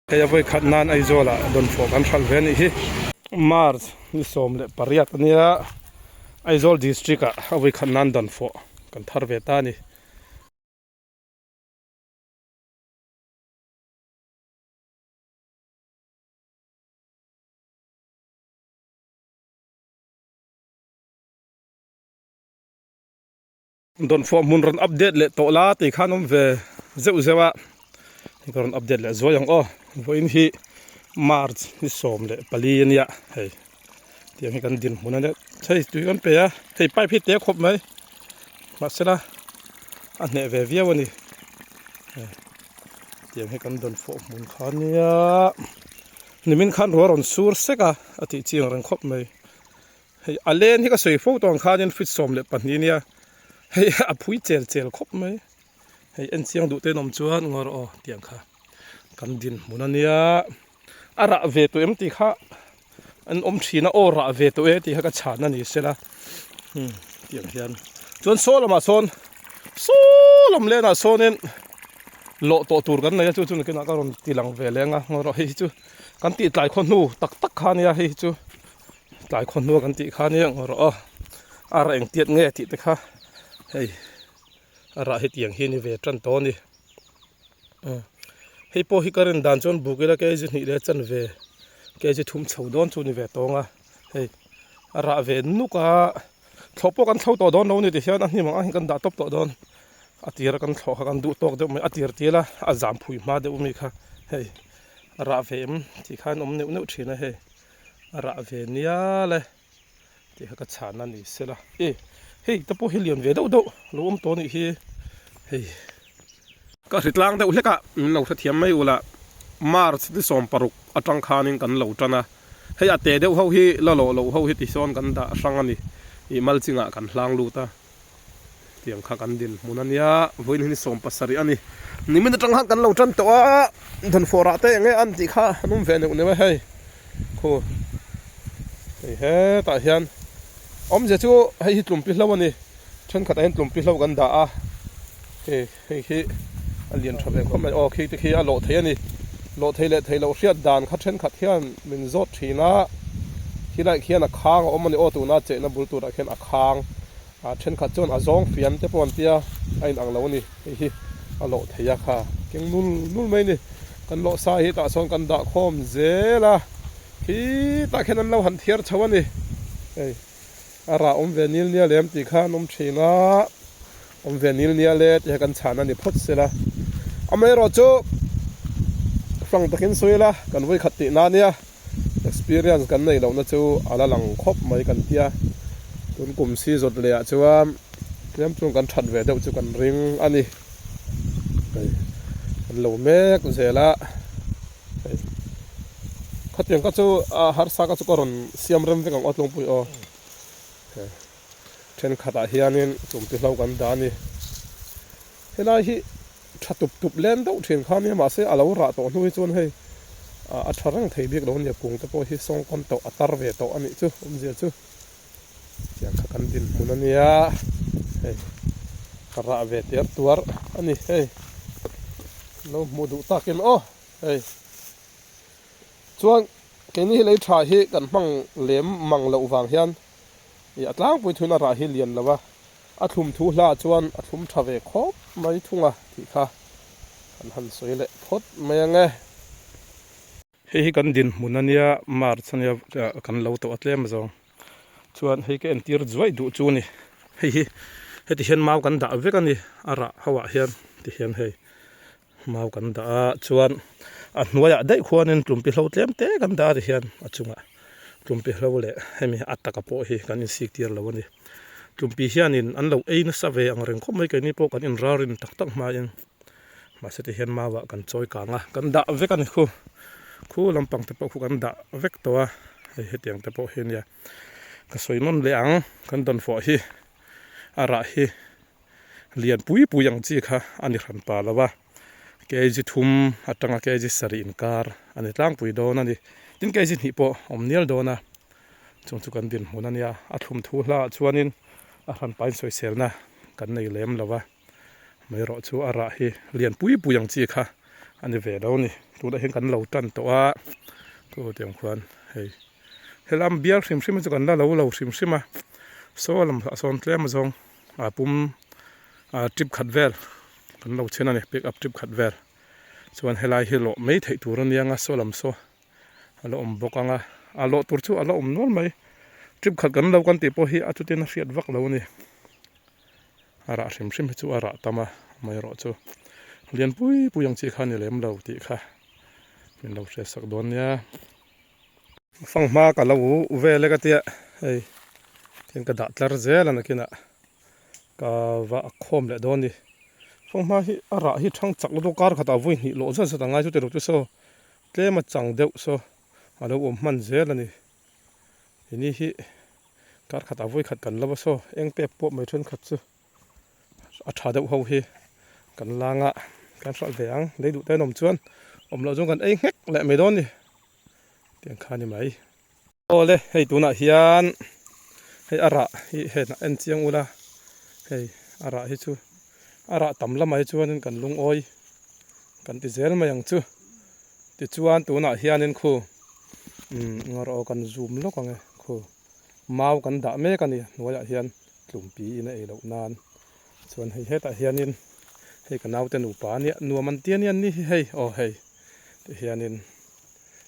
Hei a vawikhat nan Aizawl ah dawnfawh kan hralh ve a nih hi. March ni 18 a nia Aizawl district ah a vawikhat nan dawnfawh kan thar ve ta a ni. Dawnfawh hmun rawn update leh tawh la tih khan awm ve zeuh zeuh a, hei ka rawn update leh zuai ang aw, vawiin hi March ni 14 a nia hei tiang hi kan dinhmun a nia hei tui kan pe a hei pipe hi te khawp mai mahsela a hneh ve viau a ni hei tiang hi kan dawnfawh hmun kha a nia nimin khan ruah rawn sur sek a a tih chiang reng khawp mai. Hei a len hi ka sawi fo tawh ang khanin feet 12 ania hei a phui chel chel khawp mai hei en chiang duh te an awm chuan ngaw rawh aw tiang kha kan dinhmun ania a rah ve tawh em tih kha an awm thin a aw rah ve tawh e tih kha ka chhan a ni sela umm tiang hian chuan saw lamah sawn saw lam lenah sawnin lawh tawh tur kan nei a chu chu nakinah ka rawn ti lang ve leng a ngaw rawh hei hi chu kan tih tlai khaw hnu tak tak kha ania hei hi chu. Tlai khaw hnua kan tih kha nia ngaw rawh aw a rah eng tiat nge tih te kha hei a rah hi tiang hi a ni ve tan tawh a ni hei pawh hi ka rin dan chuan buk ila kg hnih leh chanve kg thum chho dawn chu a ni ve tawng a hei a rah ve nuk a thlawh pawh kan thlo tawh dawn lo a ni ti hian a hnim ang ang hi kan dah tawp tawh dawn a tira kan thlawh kha kan duh tawk deuh mai a tir tir a a zam phui hma deuh ami kha hei a rah ve em tih khan awm neuh neuh thin a hei. A rah ve nial e tih kha ka chhan a ni sela e hei te pawh hi lian ve deuh deuh lo awm tawh a nih hi hei ka hri tlang deuh hlek a min lo hrethiam mai ula March ni 16 atang khanin kan lo tan a hei a te deuh ho hi la lawh loh ho hi tisawn kan dah hrang a ni ih malchingah kan hlang lut a. Tiang kha kan din hmun a nia, vawiin hi ni 70 a ni. Nimin atang khan kan lo tan tawh a, Dawnfawh rah te eng nge an tih kha an awm ve neuh neuh a hei. Khu hei hetah hian awmzia chu hei hi tlumpi hlo a ni, thenkhatah hian tlumpi hlo kan dah a, hei hei khi a lian tha ve khawp mai, aw khi te khi a lawh thei a ni. Lawh thei leh thei loh hriat dan kha thenkhat hian min zawt thin a, khilaiah khian a khang a awm a ni, aw tuna chehna bul turah khian a khang. A thenkhat chuan a zawng fiam te pawh an tia a inang lo a ni. Hei hi a lawh thei a kha keng nul nul mai a ni. Kan lawh sa hi tah sawn kan dah khawm zel a, khitah khian an lo han thiar chho a ni. Hei a rah awm ve nil nial em tih kha an awm thin a, awm ve nil nial e tih kha kan chhan a ni phawt sela. Amaherawhchu hrang takin sawi ila kan vawikhat tihna a nia. Experience kan neih lohna chu a la lang khawp mai kan tia, tun kum si zawt leh ah chuan tlem chuan kan that ve deuh chu kan ring a ni. Hei kan lo mek zel a, hei khatiang ka chu a harsa ka chu ka rawn siam rem vek ang aw tlungpui aw. Hei thenkhat ah hianin tumti hlo kan dah a ni. Helai hi tha tup tup len deuh thin kha nia mahse a lo rah tawh hnu hi chuan hei a tha reng thei bik lo ania kung te pawh hi sawng kawn tawh a tar ve tawh a nih chu awmzia chu tiang kha kan dinhmun a nia hei ka rah ve ter tuar a ni hei lo hmuh duh takin aw hei chuan keini hi lei tha hi kan hmang lem mang loh vang hian ih a tlangpui thun a rah hi lian lo a. A thlum thu hla chuan a thlum tha ve khawp mai thung a tih kha kan han sawi leh phawt mai ang e. Hei hi kan dinhmun a nia, March a nia kan lo tawh a tlem zawng chuan hei ka entir zuaih duh chu a ni. Hei hi heti hian mau kan dah vek a ni, a rah ho ah hian ti hian hei mau kan dah a, chuan a hnuaiah daih khuanin tlumpi hlo tlem te kan dah a ti hian a chungah tlumpi hlo leh hemi a taka pawh hi kan insik tir lo a ni. Tlumpi hianin an lo ei nasa ve ang reng khawp mai keini pawh kan inralrin tak tak hmain mahse ti hian mau ah kan chawi kang a kan dah vek a ni khu khu lampang te pawh khu kan dah vek tawh a hei hetiang te pawh hi ania ka sawi nawn leh ang kan dawnfawh hi a rah hi lian pui pui ang chi kha a ni hran pa lo a kg thum atanga kg sarih inkar a ni tlangpui dawn a ni tin kg hnih pawh awm nial dawn a. Chung chu kan dinhmun a nia, a thlum thu hla ah chuanin a hranpain sawiselna kan nei lem lo a, mai erawh chu a rah hi lian pui pui ang chi kha a ni ve lo a ni. Tunah hian kan lo tan tawh a, chu tiang khuan hei helam bial hrim hrim hi chu kan la lo lo hrim hrim a, saw lam ah sawn tlem azawng a pum ah trip khat vel kan lo chhen a ni pick up trip khat vel chuan helai hi lawh mai theih tur a nia nga saw lam saw a la awm bawk ang a, a lawh tur chu a la awm nual mai trip khat kan lo kan tih pawh hi a chutin a hriat vak lo a ni. A rah hrim hrim hi chu a rah tam a, amaherawh chu lian pui pui ang chi kha a ni lem lo tih kha min lo hriat sak dawn nia. Fanghma ka lo vel e ka tia hei tin ka dah tlar zel a nakinah ka va a khawm leh dawn a ni. Fanghma hi a rah hi thang chak lutuk kar khatah vawi hnih lawh zat zat a ngai chu tilo chu saw tlem a chang deuh saw a lo awm hman zel a ni. Ini hi kar khat ah vawi khat kan lo a saw eng pek pawh mai thenkhat chu a tha deuh ho hi kan lang a kan hralh ve ang lei duh te an awm chuan awm loh chuan kan ei nghek leh mai dawn a ni tiang kha a ni mai. Awle hei tunah hian hei a rah hi henah en chiang ula hei a rah hi chu a rah tam lamah hi chuanin kan lungawi kan ti zel mai ang chu tichuan tunah hianin khu umm ngarawh kan zoom lawk ang e khu mau kan dah mek a ni hnuaiah hian tlumpi in a ei loh nan chuan hei hetah hianin hei ka naute nupa a nia nuam an ti a nia an ni hi hei aw hei ti hianin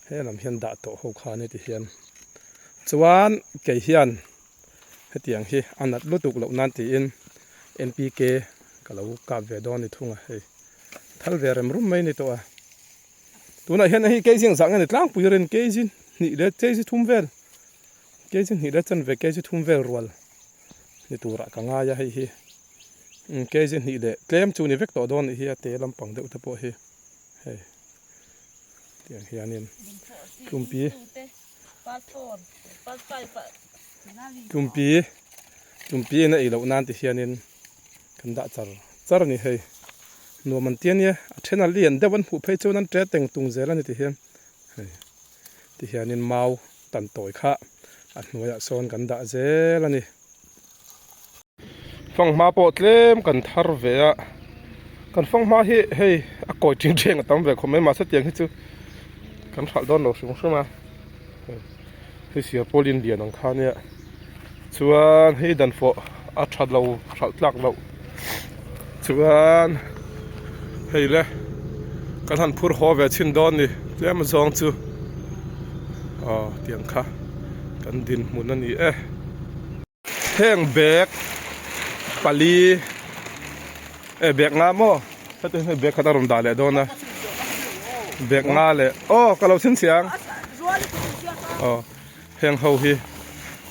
he lam hian dah tawh ho kha a ni ti hian chuan kei hian hetiang hi a nat lutuk loh nan tiin N_P_K ka lo kap ve dawn a ni thung a hei thal ve rem rum mai a ni tawh a. Tunah hian hei kg ang zah nge ni tlangpui rin kg hnih leh kg thum vel kg hnih leh chanve kg thum vel rual ni turah ka ngai a hei hi kg hnih leh tlem chu ni vek tawh dawn nih hi a te lampang deuh te pawh hi hei tiang hianin tlumpi tlumpi tlumpi in a ei loh nan ti hianin. Kan dah char char a ni hei. Nuam an ti a nia, a then a lian deuh an hmuh phei chuan an ṭe teng tung zel a ni ti hian hei ti hianin mau tan tawi kha a hnuaiah sawn kan dah zel a ni. Fanghma pawh tlem kan thar ve a, kan fanghma hi hei a kawi ṭing ṭeng a tam ve khawp mai mahse tiang hi chu kan hralh dawn lo hrim hrim a, hei siarpawlin lian ang kha nia. Chuan hei dan fawh a tha lo hralh tlak loh chuan hei le kan han phur haw ve chhin dawn ni tlem zawng chu aw tiang kha kan dinhmun a ni e. Heng bag pali e bag nga maw heti hian hei bag khat a rawn dah leh dawn a bag nga leh aw ka lo chhinchhiah ang aw. Heng ho hi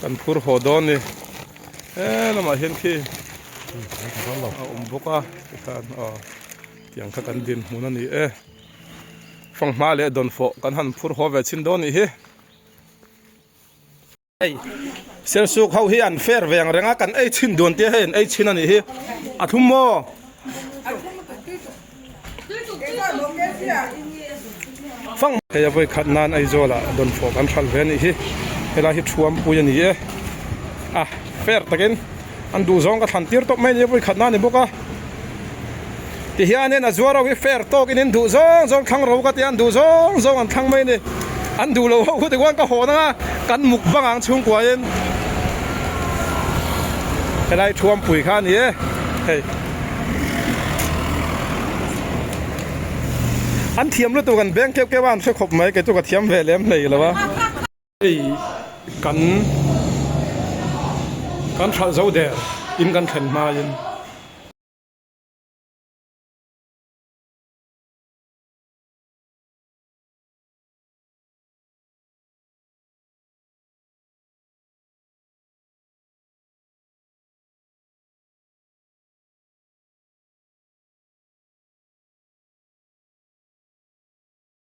kan phur haw dawn ni he lamah hian khi a awm bawk a tikhan aw tiang kha kan dinhmun a ni e fanghma leh dawnfawh kan han phur haw ve chhin dawn nih hi. Hei selsuk ho hi an fair ve ang reng a kan ei chhin dun tia hei an ei chhin a nih hi a thlum maw. Hei a vawi khat nan Aizawl ah dawnfawh kan hralh ve a nih hi helai hi thuampui a ni e a fair takin an duh zawng ka thlan tir tawp mai a ni a vawi khat nan a ni bawk a tihianin a zuar ho hi fair tawkin in duh zawng zawng thlang ro ka tia an duh zawng zawng an thlang mai a ni an duh loh ho khu tikhuan ka hawn anga kan muk bang ang chhungkuain helai thuampui kha a ni e hei. An thiam lutuk an beng keuh keuh a an hre khawp mai kei chu ka thiam ve lem hlei lo a. Hei kan kan hralh zo der in kan thlen hmain.